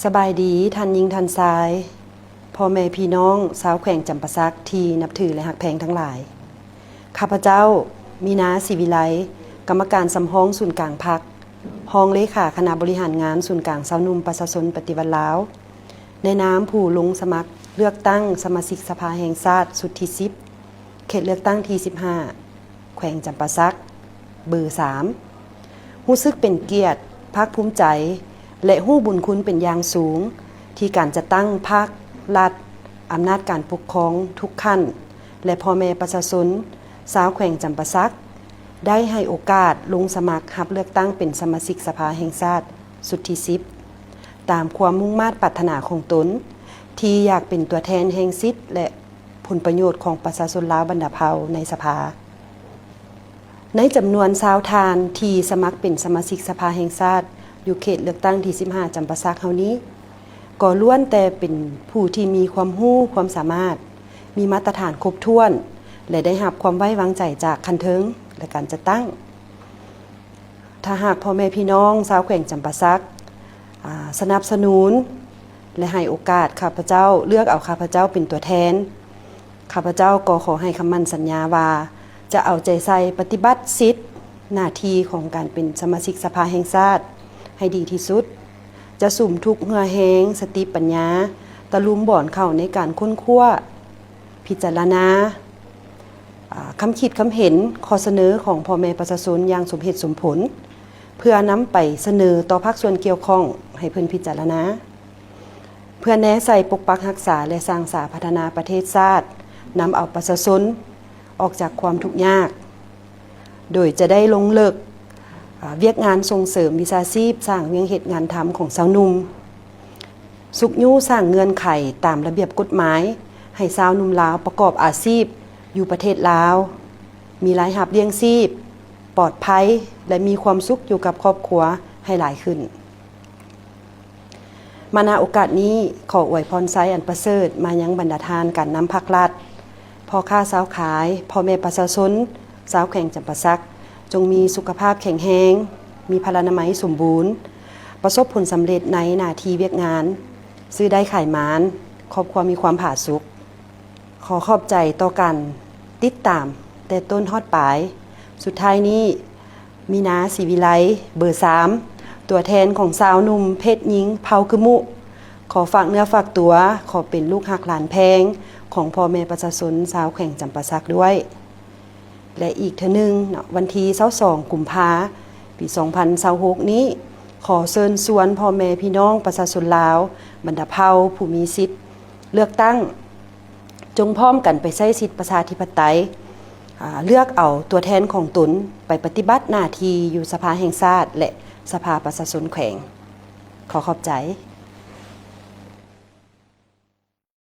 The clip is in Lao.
ສະບາຍດີທ່ານຍິງທ່ານຊາຍ, ພໍ່ແມ່ພີ່ນ້ອງຊາວແຂວງຈຳປາສັກທີ່ນັບຖື ແລະ ຮັກແພງທັງຫຼາຍ. ຂ້າພະເຈົ້າ ມີນາ ສີວິໄລ, ກຳມະການສຳຮອງສູນກາງພັກ, ຮອງເລຂາຄະນະບໍລິຫານງານສູນກາງຊາວໜຸ່ມປະຊາຊົນປະຕິວັດລາວ, ໃນນາມຜູ້ລົງສະໝັກເລືອກຕັ້ງສະມາຊິກສະພາແຫ່ງຊາດຊຸດທີສິບ ເຂດເລືອກຕັ້ງທີສິບຫ້າ ແຂວງຈຳປາສັກ ເບີສາມ ຮູ້ສຶກເປັນກຽດ, ພາກພູມໃຈ ແລະ ຮູ້ບຸນຄຸນເປັນຢ່າງສູງ ທີ່ການຈັດຕັ້ງພັກ, ລັດ, ອຳນາດການປົກຄອງທຸກຂັ້ນ ແລະ ພໍ່ແມ່ປະຊາຊົນຊາວແຂວງຈຳປາສັກ ໄດ້ໃຫ້ໂອກາດລົງສະໝັກຮັບເລືອກຕັ້ງເປັນສະມາຊິກສະພາແຫ່ງຊາດຊຸດທີສິບ ຕາມຄວາມມຸ່ງມາດປາດຖະໜາຂອງຕົນ ທີ່ຢາກເປັນຕົວແທນແຫ່ງສິດ ແລະ ຜົນປະໂຫຍດຂອງປະຊາຊົນລາວບັນດາເຜົ່າໃນສະພາ. ໃນຈຳນວນຊາວທ່ານທີ່ສະໝັກເປັນສະມາຊິກສະພາແຫ່ງຊາດ ຢູ່ເຂດເລືອກຕັ້ງທີສິບຫ້າ ຈຳປາສັກເຮົານີ້ ກໍລ້ວນແຕ່ເປັນຜູ້ທີ່ມີຄວາມຮູ້ຄວາມສາມາດ, ມີມາດຕະຖານຄົບຖ້ວນ ແລະ ໄດ້ຮັບຄວາມໄວ້ວາງໃຈຈາກຂັ້ນເທິງ ແລະ ການຈັດຕັ້ງ. ຖ້າຫາກພໍ່ແມ່ພີ່ນ້ອງຊາວແຂວງຈຳປາສັກ ອາ ສະໜັບສະໜູນ ແລະ ໃຫ້ໂອກາດຂ້າພະເຈົ້າ, ເລືອກເອົາຂ້າພະເຈົ້າເປັນຕົວແທນ, ຂ້າພະເຈົ້າກໍຂໍໃຫ້ຄຳໝັ້ນສັນຍາວ່າ ຈະເອົາໃຈໃສ່ປະຕິບັດສິດໜ້າທີ່ຂອງການເປັນສະມາຊິກສະພາແຫ່ງຊາດໃຫ້ດີທີ່ສຸດ, ຈະສຸມທຸກເຫື່ອແຮງ, ສະຕິປັນຍາ ຕະລຸມບອນເຂົ້າໃນການຄົ້ນຄວ້າ, ພິຈາລະນາ ອາ ຄຳຄິດຄຳເຫັນ, ຂໍ້ສະເໜີຂອງພໍ່ແມ່ປະຊາຊົນຢ່າງສົມເຫດສົມຜົນ, ເພື່ອນຳໄປສະເໜີຕໍ່ພາກສ່ວນກ່ຽວຂ້ອງໃຫ້ເພິ່ນພິຈາລະນາ, ເພື່ອແນໃສ່ປົກປັກຮັກສາ ແລະ ສ້າງສາພັດທະນາປະເທດຊາດ, ນຳເອົາປະຊາຊົນອອກຈາກຄວາມທຸກຍາກ, ໂດຍຈະໄດ້ລົງເລິກ ອາ ວຽກງານສົ່ງເສີມວິຊາຊີບ, ສ້າງວຽງເຮັດງານທຳຂອງຊາວໜຸ່ມ, ຊຸກຍູ້ສ້າງເງື່ອນໄຂຕາມລະບຽບກົດໝາຍ ໃຫ້ຊາວໜຸ່ມລາວປະກອບອາຊີບຢູ່ປະເທດລາວ, ມີລາຍຮັບລ້ຽງຊີບ, ປອດໄພ ແລະ ມີຄວາມສຸກຢູ່ກັບຄອບຄົວໃຫ້ຫຼາຍຂຶ້ນ. ມາ ນາໂອກາດນີ້ ຂໍອວຍພອນໄຊອັນປະເສີດມາຍັງບັນດາທ່ານການນຳພັກລັດ, ພໍ່ຄ້າຊາວຂາຍ, ພໍ່ແມ່ປະຊາຊົນຊາວແຂວງຈຳປາສັກ ຈົ່ງມີສຸຂະພາບແຂງແຮງ, ມີພະລານາໄມສົມບູນ, ປະສົບຜົນສຳເລັດໃນໜ້າທີ່ວຽກງານ, ຊື້ໄດ້ຂາຍໝານ, ຄອບຄົວມີຄວາມຜາສຸກ. ຂໍຂອບໃຈຕໍ່ການຕິດຕາມແຕ່ຕົ້ນຮອດປາຍ. ສຸດທ້າຍນີ້ ມີນາ ສີວິໄລ ເບີສາມ ຕົວແທນຂອງຊາວໜຸ່ມເພດຍິງເຜົ່າກຶມຸ ຂໍຝາກເນື້ອຝາກຕົວ ຂໍເປັນລູກຮັກຫຼານແພງຂອງພໍ່ແມ່ປະຊາຊົນຊາວແຂວງຈຳປາສັກດ້ວຍ. ແລະ ອີກເທື່ອໜຶ່ງເນາະ, ວັນທີຊາວສອງ ກຸມພາ ປີສອງພັນຊາວຫົກນີ້ ຂໍເຊີນຊວນພໍ່ແມ່ພີ່ນ້ອງປະຊາຊົນລາວ ບັນດາເຜົ່າຜູ້ມີສິດເລືອກຕັ້ງ ຈົ່ງພ້ອມກັນໄປໃຊ້ສິດປະຊາທິປະໄຕ, ອາ ເລືອກເອົາຕົວແທນຂອງຕົນໄປປະຕິບັດໜ້າທີ່ຢູ່ສະພາແຫ່ງຊາດ ແລະ ສະພາປະຊາຊົນແຂວງ. ຂໍຂອບໃຈ.